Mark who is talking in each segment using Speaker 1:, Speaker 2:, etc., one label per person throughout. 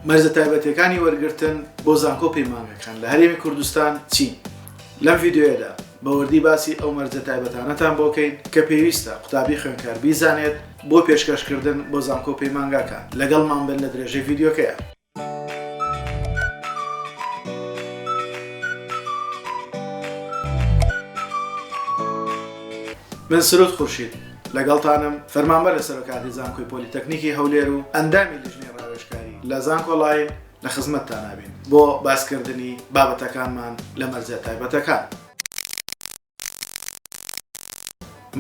Speaker 1: مەرجە تایبەتیەکانی وەرگرتن بۆ زانکۆ و پەیمانگەکان لە هەرێمی کوردستان چین؟ لەم ڤیدیۆیەدا بە وردی باسی ئەو مەرجە تایبەتانەتان بۆ کەین کە پێویستە قوتابی خوێندکار بیزانێت بۆ پێشکەشکردن بۆ زانکۆ و پەیمانگاکان. لەگەڵمان بن لە درێژەی ڤیدیۆکەیا. من سرود خورشید لەگەڵتانم، فەرمانبەر لە سەرۆکایەتی زانکۆی پۆلیتەکنیکی هەولێر و ئەندامی لیژنەی ڕاوێژکاری لە زانکۆلاین لە خزمەتتانابین بۆ باسکردنی بابەتەکانمان لە مەرجە تایبەتەکان.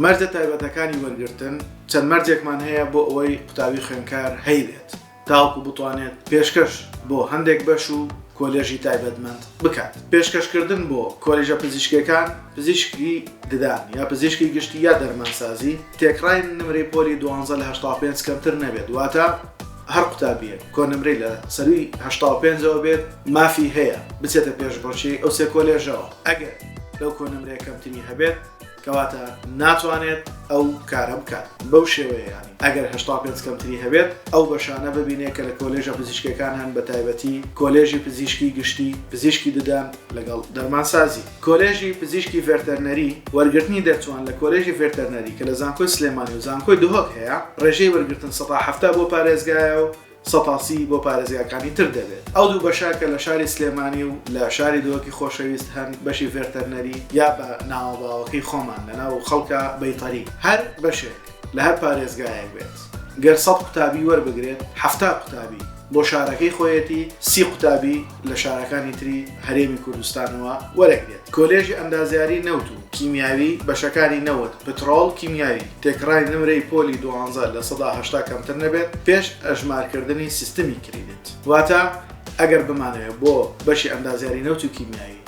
Speaker 1: مەرجە تایبەتەکانی وەرگرتن، چەند مەرجێکمان هەیە بۆ ئەوەی قوتابی خوێندکار هەیبێت تاوەکو بتوانێت پێشکەش بۆ هەندێک بەش و کۆلێژی تایبەتمەند بکات. پێشکەشکردن بۆ کۆلیژە پزیشکیەکان، پزیشکی ددان یا پزیشکی گشتی یا دەرمانسازی، تێکڕای نمرەی پۆلی دوانزە لە 85 کەمتر نەبێت، واتە هەر قوتابیەک کۆنمرەی لە سەرووی 85 ەوە بێت مافی هەیە بچێتە پێشبڕکێی ئەو سێ کۆلێژەوە، ئەگەر لەو کۆنمرەیە کەمتری هەبێت کەواتە ناتوانێت ئەو کارە بکات بەو شێوەیە یانی ئەگەر 85 کەمتری هەبێت ئەو بەشانە ببینێت کە لە کۆلێژە پزیشکیەکان هەن بە تایبەتی کۆلێژی پزیشکی گشتی، پزیشکی ددان لەگەڵ دەرمانسازی. کۆلێژی پزیشکی ڤێرتەرنەری، وەرگرتنی دەرچووان لە کۆلێژی ڤێرتەرنەری کە لە زانکۆی سلێمانی و زانکۆی دهۆک هەیە ڕێژەی وەرگرتن 70% بۆ پارێزگایە و 30% بۆ پارێزگاکانی تر دەبێت. ئەو دوو بەشە کە لە شاری سلێمانی و لە شاری دهۆکی خۆشەویست هەن بەشی ڤێرتەرنەری یا بە ناوە باوەکەی خۆمان لە ناو خەڵکا بەیتەری. هەر بەشێک لە هەر پارێزگایەک بێت گەر سەد قوتابی وەربگرێت 70 قوتابی بۆ شارەکەی خۆیەتی سی قوتابی لە شارەکانی تری هەرێمی کوردستانەوە وەرەگرێت. کۆلێژی ئەندازیاری نەوت و کیمیاوی بەشەکانی نەوت، پترۆڵ، کیمیاوی، تێکڕای نمرەی پۆلی دوانزە 80% کەمتر نەبێت پێش ئەژمارکردنی سیستمی credit. واتە ئەگەر بمانەوێت بۆ بەشی ئەندازیاری نەوت و کیمیاوی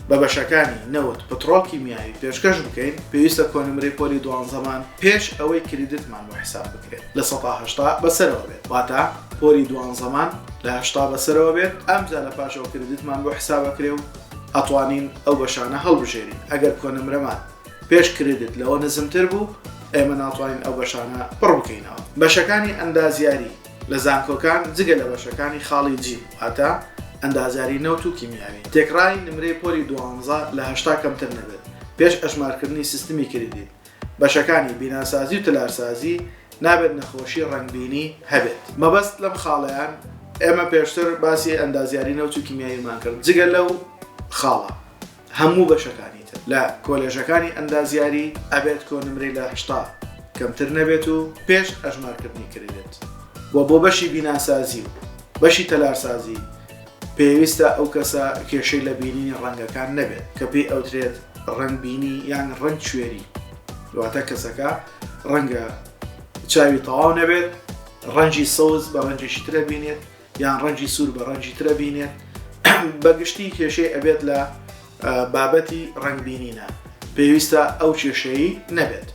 Speaker 1: بە بەشەکانی نەوت، پترۆڵ، کیمیاوی پێشکەش بکەین پێویستە کۆنمرەی پۆلی دوانزەمان پێش ئەوەی credit مان بۆ حیساب بکرێت 80% بەسەرەوە بێت واتە پۆلی دوانزەمان لە 80 بەسەرەوە بێت ئەمجا لە پاشەوە credit مان بۆ حیساب ئەکرێ و ئەتوانین ئەو بەشانە هەڵبژێرین ئەگەر کۆنمرەمان پێش credit لەوە نزمتر بوو ئێمە ناتوانین ئەو بەشانە پڕ بکەینەوە. بەشەکانی ئەندازیاری لە زانکۆکان جگە لە بەشەکانی خاڵی جیم واتە ئەندازیاری نەوت و کیمیاوی تێکڕای نمرەی پۆلی دوانزە لە 80 کەمتر نەبێت پێش ئەژمارکردنی سیستمی credit بەشەکانی بیناسازی و تەلارسازی نابێت نەخۆشی ڕەنگبینی هەبێت. مەبەست لەم خاڵەیان ئێمە پێشتر باسی ئەندازیاری نەوت و کیمیاویمان کرد جگە لەو خاڵە هەموو بەشەکانی تر لە کۆلێژەکانی ئەندازیاری ئەبێت کۆنمرەی لە 80 کەمتر نەبێت و پێش ئەژمارکردنی credit و بۆ بەشی بیناسازی و بەشی تەلارسازی پێویستە ئەو کەسە کێشەی لە بینینی ڕەنگەکان نەبێت کە پێی ئەوترێت ڕەنگبینی یان ڕەنگ کوێری واتە کەسەکە ڕەنگە چاوی تەواو نەبێت ڕەنگی سەوز بە ڕەنگێکی ترە بینێت یان ڕەنگی سوور بە ڕەنگی ترە بینێت بە گشتی کێشەی ئەبێت لە بابەتی ڕەنگبینینە پێویستە ئەو کێشەیی نەبێت.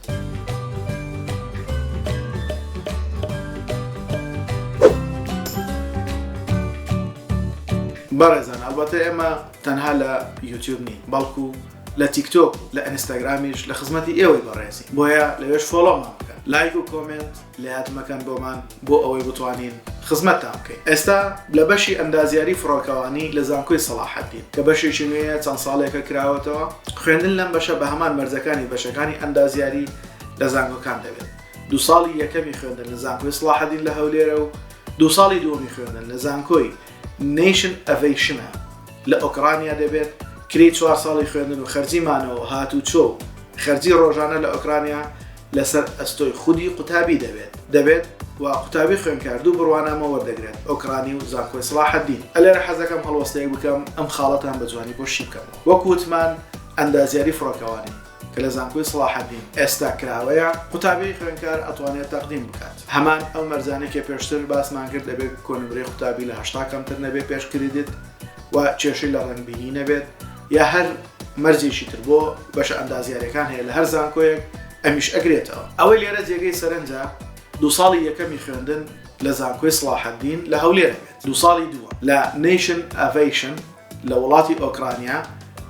Speaker 1: بەڕێزان ئەڵبەتە ئێمە تەنها لە یوتیوب نین بەڵکو لە تیکتۆک و لە ئینستاگرامیش لە خزمەتی ئێوەی بەڕێزین بۆیە لەوێش follow مان بکەن لایک و comment لەیاد مەکەن بۆمان بۆ ئەوەی بتوانین خزمەتتان بکەین. ئێستا لە بەشی ئەندازیاری فڕۆکەوانی لە زانکۆی سەڵاحەدین کە بەشێکی نوێیە چەند ساڵێکە کراوەتەوە، خوێندن لەم بەشە بە هەمان مەرجەکانی بەشەکانی ئەندازیاری لە زانکۆکان دەبێت. دوو ساڵی یەکەمی خوێندن لە زانکۆی سڵاحەدین لە هەولێرە و دوو ساڵی دووەمی خوێندن لە زانکۆی Nation Aviation ە لە ئۆکرانیا دەبێت، کرێی چوار ساڵی خوێندن و خەرجی مانەوە و هاتووچۆ و خەرجی ڕۆژانە لە ئۆکرانیا لەسەر ئەستۆی خودی قوتابی دەبێت دەبێت و قوتابی خوێندکار دوو بڕوانامە وەردەگرێت ئۆکرانی و زانکۆی سڵاحەدین. ئەلێرە حەزەکەم هەڵوەستەیەک بکەم ئەم خاڵەتان بە جوانی بۆ شی بکەمەوە. وەک وتمان ئەندازیاری فڕۆکەوانی کە لە زانکۆی سڵاحەدین ئێستا کراوەیە قوتابی خوێندکار ئەتوانێت تەقدیم بکات هەمان ئەو مەرجانەی کە پێشتر باسمان کرد دەبێت کۆنمرەی قوتابی لە 80 کەمتر نەبێت پێش credit و کێشەی لە ڕەنگبینی نەبێت یا هەر مەرجێکی تر بۆ بەشە ئەندازیاریەکان هەیە لە هەر زانکۆیەک ئەمیش ئەگرێتەوە. ئەوەی لێرە جێگەی سەرنجە دوو ساڵی یەکەمی خوێندن لە زانکۆی سڵاحەدین لە هەولێر ئەبێت، دوو ساڵی دووەم لە Nation Aviation لە وڵاتی ئۆکرانیا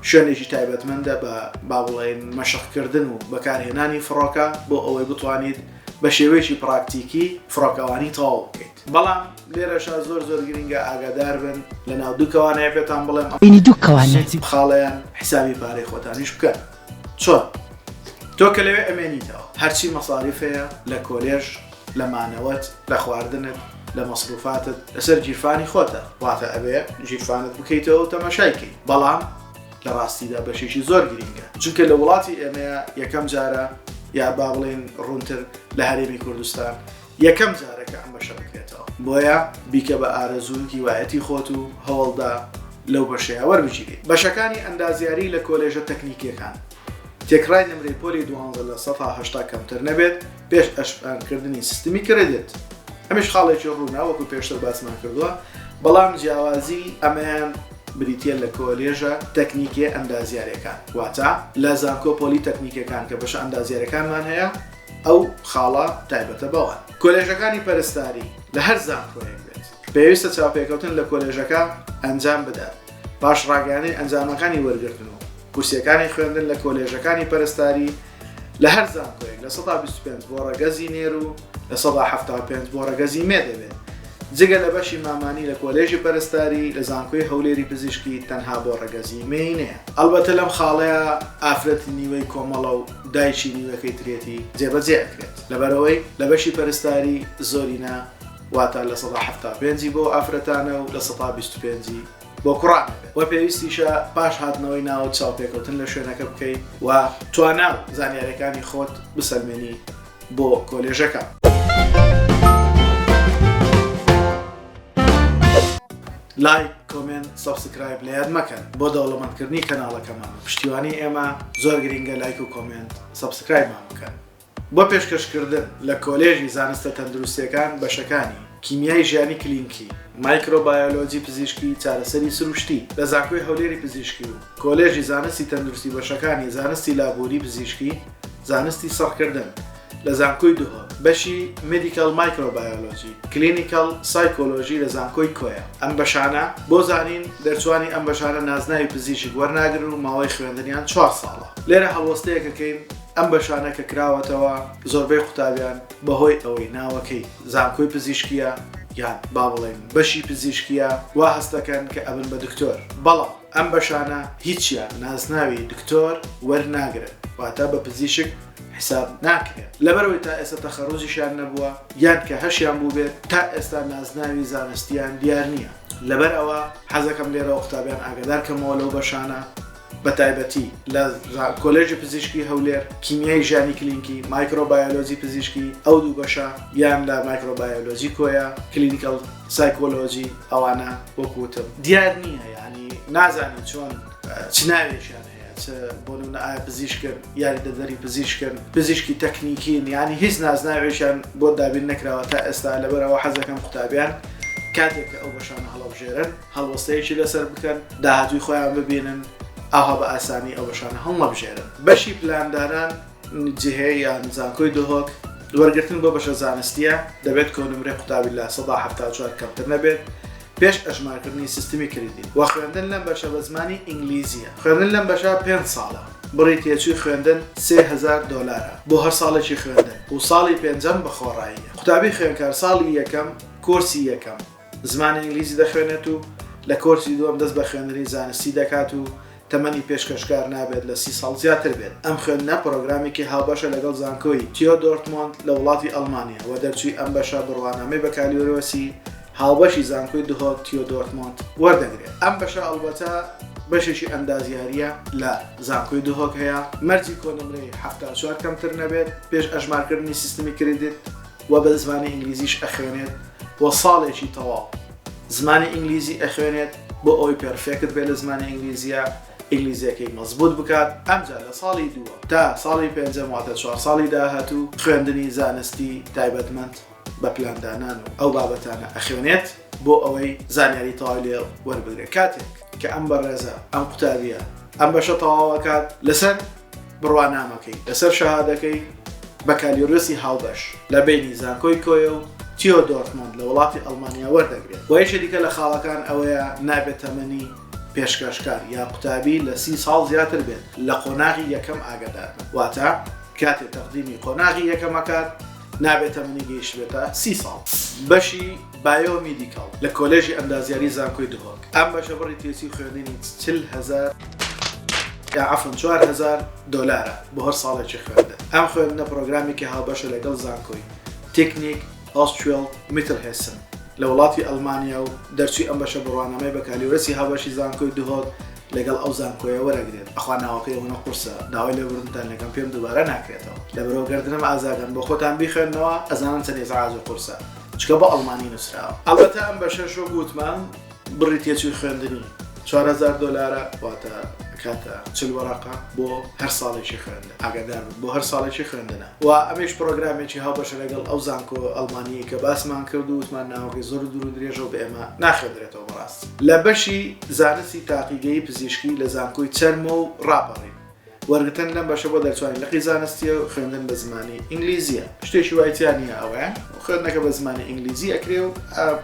Speaker 1: شوێنێکی تایبەتمەندە بە با بڵێین مەشقکردن و بەکارهێنانی فڕۆکە بۆ ئەوەی بتوانیت. بە شێوەیەکی پراکتیکی فڕۆکەوانی تەواو بکەیت. بەڵام لێرەشا زۆر زۆر گرنگە ئاگادار بن لە ناو دوو کەوانەیە پێتان بڵێم ئەم
Speaker 2: بینی دوو کەوانە.
Speaker 1: خاڵەیان حیسابی پارەی خۆتانیش بکەن. چۆن؟ تۆ کە لەوێ ئەمێنیتەوە هەرچی مەساریف هەیە لە کۆلێژ لە مانەوەت لە خواردنت لە مەسروفاتت لەسەر گیرفانی خۆتە واتە ئەبێ گیرفانت بکەیتەوە و تەماشای کەی بەڵام لە ڕاستیدا بەشێکی زۆر گرینگە چونکە لە وڵاتی ئێمەیە یەکەم جارە یا با بڵێین ڕوونتر لە هەرێمی کوردستان یەکەم جارە کە ئەم بەشە بکرێتەوە بۆیە بیکە بە ئارەزوو و هیوایەتی خۆت و هەوڵدە لەو بەشەیا وەربگیرێی. بەشەکانی ئەندازیاری لە کۆلێژە تەکنیکیەکان تێکڕای نمرەی پۆلی دوانزە 80% کەمتر نەبێت پێش ئەژمارکردنی سیستمی credit. ئەمیش خاڵێکی ڕوونە وەکو پێشتر باسمان کردووە، بەڵام جیاوازی ئەمەیان بریتیە لە کۆلێژە تەکنیکیە ئەندازیارەکان واتە لە زانکۆ پۆلی تەکنیکەکان کە بەشە ئەندازیارەکانمان هەیە ئەو خاڵە تایبەتە بەوان. کۆلێژەکانی پەرستاری لە هەر زانکۆیەک بێت پێویستە چاوپێکەوتن لە کۆلێژەکە ئەنجام بدات پاش ڕاگەیاندنی ئەنجامەکانی وەرگرتن و کورسیەکانی خوێندن لە کۆلێژەکانی پەرستاری لە هەر زانکۆیەک 25% بۆ ڕەگەزی نێر و 75% بۆ ڕەگەزی مێ دەبێت جگە لە بەشی مامانی لە کۆلێژی پەرستاری لە زانکۆی هەولێری پزیشکی تەنها بۆ ڕەگەزی مێینەیە. ئەڵبەتە لەم خاڵەیا ئافرەت نیوەی کۆمەڵە و دایکی نیوەکەی ترێتی جێبەجێ ئەکرێت لەبەرئەوەی لە بەشی پەرستاری زۆرینە واتە 75% ی بۆ ئافرەتانە و 25% ی بۆ کوڕان ئەبێت وە پێویستیشە پاش هاتنەوەی ناوت چاوپێکەوتن لە شوێنەکە بکەی و توانا و زانیاریەکانی خۆت بسەلمێنی بۆ کۆلێژەکە. like، comment، subscribe لە یاد مەکەن بۆ دەوڵەمەندکردنی کەناڵەکەمان و پشتیوانی ئێمە زۆر گرینگە لایک و comment subscribe مان بکەن. بۆ پێشکەشکردن لە کۆلێژی زانستە تەندروستیەکان بەشەکانی، کیمیای ژیانی کلینکی، مایکرۆبایۆلۆجی پزیشکی چارەسەری سروشتی، لە زانکۆی هەولێری پزیشکی و کۆلێژی زانستی تەندروستی بەشەکانی زانستی لابۆری پزیشکی، زانستی سڕکردن، لە زانکۆی دهۆک، بەشی Medical Microbiology، Clinical Psychology لە زانکۆی کۆیە. ئەم بەشانە، بۆ زانین، دەرچوانی ئەم بەشانە نازناوی پزیشک وەرناگرن و ماوەی خوێندنیان چوار ساڵە. لێرە هەڵوەستەیەک ئەکەین، ئەم بەشانە کە کراوەتەوە زۆربەی قوتابیان بەهۆی ئەوەی ناوەکەی زانکۆی پزیشکیە یان با بڵێین بەشی پزیشکیە وا هەست دەکەن کە ئەبن بە دکتۆر بەڵام ئەم بەشانە هیچیان نازناوی دکتۆر وەرناگرن واتە بە پزیشک حساب ناکرێن لەبەرئەوەی تا ئێستا تەخەروجیشیان نەبووە یان کە هەشیان بووبێت تا ئێستا نازناوی زانستیان دیار نییە لەبەرئەوە حەزەکەم لێرەوە قوتابیان ئاگادار کەمەوە لەو بەشانە بەتایبەتی لە کۆلێژی پزیشکی هەولێر، کیمیای ژیانی کلینکی، مایکرۆبایۆلۆجی پزیشکی، ئەو دوو بەشە، یان لە مایکرۆبایۆلۆجی کۆیە، clinical psychology، ئەوانە وەکو وتم دیار نییە یانی نازانی چۆن چ ناوێکیان هەیە چ بۆ نمونە ئایا پزیشکن یاریدەدەری پزیشکن پزیشکی تەکنیکین یانی هیچ نازناوێکیان بۆ دابین نەکراوە تا ئێستا لەبەرئەوە حەزەکەم قوتابیان کاتێک کە ئەو بەشانە هەڵەبژێرن هەڵوەستەیەکی لەسەر بکەن، داهاتووی خۆیان ببینن، ئاوها بە ئاسانی ئەو بەشانە هەڵنەبژێرن. بەشی پلاندانان جهێ یان زانکۆی دهۆک، وەرگرتن بۆ بەشە زانستییە، دەبێت کۆنمرەی قوتابی 74% کەمتر نەبێت پێش ئەژمارکردنی سیستمی credit، وە خوێندن لەم بەشە بە زمانی ئینگلیزییە. خوێندن لەم بەشە پێنج ساڵە، بڕی تێچووی خوێندن 3000 دۆلارە بۆ هەر ساڵێکی خوێندن و ساڵی پێنجەم بە خۆڕاییە. قوتابی خوێندکار ساڵی یەکەم کۆرسی یەکەم، زمانی ئینگلیزی دەخوێنێت و لە کۆرسی دووەم دەست بە خوێندنی زانستی دەکات و تەمەنی پێشکەشکار نابێت لە 30 ساڵ زیاتر بێت. ئەم خوێندنە پرۆگرامێکی هاوبەشە لەگەڵ زانکۆی تیۆ دۆرتمۆند لە وڵاتی ئەڵمانیا و دەرچووی ئەم بەشە بڕوانامەی بەکالیۆرۆسی هاوبەشی زانکۆی دهۆک تیۆ دۆرتمۆند وەردەگرێت. ئەم بەشە ئەڵبەتە بەشێکی ئەندازیارییە لە زانکۆی دهۆک هەیە، مەرجی کۆنمرەی 74 کەمتر نەبێت پێش ئەژمارکردنی سیستمی credit و بە زمانی ئینگلیزیش ئەخوێنێت و ساڵێکی تەواو زمانی ئینگلیزی ئەخوێنێت بۆ ئەوەی perfect بێت لە زمانی ئینگلیزیە ئینگلیزیەکەی مەزبوط بکات ئەمجا لە ساڵی دووەم تا ساڵی پێنجەم واتە چوار ساڵی داهاتوو خوێندنی زانستی تایبەتمەند بە پلاندانان و ئەو بابەتانە ئەخوێنێت بۆ ئەوەی زانیاری تەواوی لێ وەربگرێت کاتێک کە ئەم بەڕێزە ئەم قوتابیە ئەم بەشە تەواوەکات لەسەر بڕوانامەکەی لەسەر شەهادەکەی بەکالیۆریۆسی هاوبەش لە بەینی زانکۆی کۆیە و تیۆ دۆرتمۆند لە وڵاتی ئەڵمانیا وەردەگرێت و یەکێ دیکە لە خاڵەکان ئەوەیە نابێت تەمەنی پێشکەشکار یا قوتابی لە 30 ساڵ زیاتر بێت لە قۆناغی یەکەم ئاگادار بن واتە کاتێ تەقدیمی قۆناغی یەکەم ئەکات. نابێت تەمەنی گەیشتبێتە 30 ساڵ. بەشی biomedical لە کۆلێژی ئەندازیاری زانکۆی دهۆک، ئەم بەشە بڕی تێچووی خوێندنی 40 هەزار یا عەفوەن 4000 دۆلارە بۆ هەر ساڵێکی خوێندن. ئەم خوێندنە پرۆگرامێکی هاوبەشە لەگەڵ زانکۆی Technik Hochschule Mittelhessen لە وڵاتی ئەڵمانیا و دەرچووی ئەم بەشە بڕوانامەی بەکالیۆرسی هاوبەشی زانکۆی دهۆک لەگەڵ ئەو زانکۆیە وەرەگرێت. ئەخوا ناوەکەی ئەوەنە قورسە داوای لێبوردنتان لێکەم پێم دووبارە ناکرێتەوە لەبەرئەوە گەردنم ئازاکەن بۆ خۆتان بیخوێننەوە ئەزانن چەند ئیزعاج و قورسە چونکە بە ئەڵمانی نوسراوە. ئەڵبەتە ئەم بەشەش وەک وتمان بڕی تێچووی خوێندنی 4000 دۆلارە واتە ئەکاتە 40 وەرەقە بۆ هەر ساڵێکی خوێندن ئاگادار بن بۆ هەر ساڵێکی خوێندنە و ئەمەیش پڕۆگرامێکی هاوبەشە لەگەڵ ئەو زانکۆ ئەڵمانیەی کە باسمان کرد و وتمان ناوەکەی زۆر دوور و درێژە و بە ئێمە ناخوێندرێتەوە بەڕاست. لە بەشی زانستی تاقیگەیی پزیشکی لە زانکۆی چەرمۆ و ڕاپەڕین. وەرگرتن لەم بەشە بۆ دەرچوانی لقی زانستیە و خوێندن بە زمانی ئینگلیزیە. شتێکی وای تیا نیە ئەوەیان خوێندنەکە بە زمانی ئینگلیزی ئەکرێ و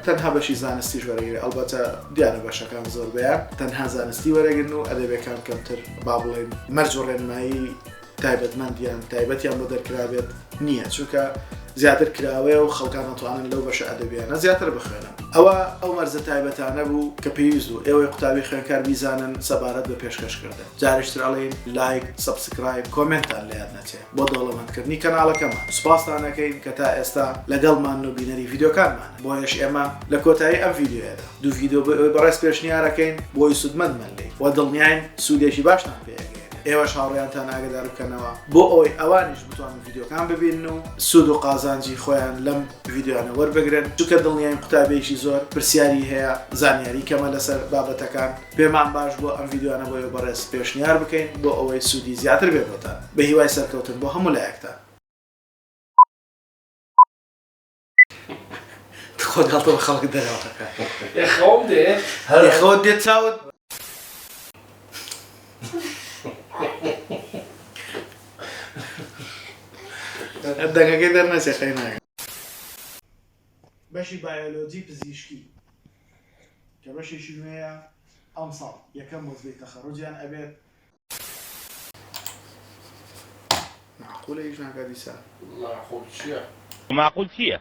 Speaker 1: تەنها بەشی زانستیش وەرەگرێ ئەڵبەتە دیارە بەشەکان زۆربەیان تەنها زانستی وەرەگرن و ئەدەبیەکان کەمتر با بڵێین مەرج و ڕێنمایی تایبەتمەند یان تایبەتیان بۆ دەرکرابێت نییە چونکە زیاتر کراوەیە و خەڵکان ئەتوانن لەو بەشە ئەدەبیانە زیاتر بخوێنن ئەوە ئەو مەرجە تایبەتانە بوو کە پێویست بوو ئێوەی قوتابی خوێنکار بیزانن سەبارەت بە پێشکەشکردن جارێکی تر ئەڵێین like subscribe comment تان لە یاد نەچێ بۆ دەوڵەمەندکردنی کەناڵەکەمان سوپاستان ئەکەین کە تا ئێستا لەگەڵمانن و بینەری ڤیدیۆکانمانن بۆیەش ئێمە لە کۆتایی ئەم ڤیدیۆیەدا دوو ڤیدیۆ بۆ ئێوەی بەڕێز پێشنیارەکەین بۆی سوودمەندبن لێی و دڵنیاین سوودێکی باشتان پێ ئەگەیەنێت. ئێوەش هاوڕێیانتان ئاگەدار بکەنەوە بۆ ئەوەی ئەوانیش بتوانن ڤیدیۆکان ببینن و سوود و قازانجی خۆیان لەم ڤیدیۆیانە وەربگرن، چونکە دڵنیاین قوتابیەکی زۆر پرسیاری هەیە زانیاری کەمە لەسەر بابەتەکان، پێمان باش بووە ئەم ڤیدیۆیانە بۆ ئێوە بەڕێز پێشنیار بکەین بۆ ئەوەی سوودی زیاتر بێ بۆتان، بەهیوای سەرکەوتن بۆ هەموو لایەکتان. تخوا گاڵتە بە خەڵک دەرەوە.
Speaker 2: ئێ خەوم دێ.
Speaker 1: ئێ خەوت دێ چاوت. دەنگەکەی دەرنەچێ قەیناکە. بەشی بایۆلۆجی پزیشکی کە بەشێکی نوێیە ئەمساڵ یەکەم وەجبەی تەخەڕوجیان ئەبێت. معقولە ئیش ناکا دیسان.
Speaker 2: معقول چیە؟
Speaker 3: معقول چیە؟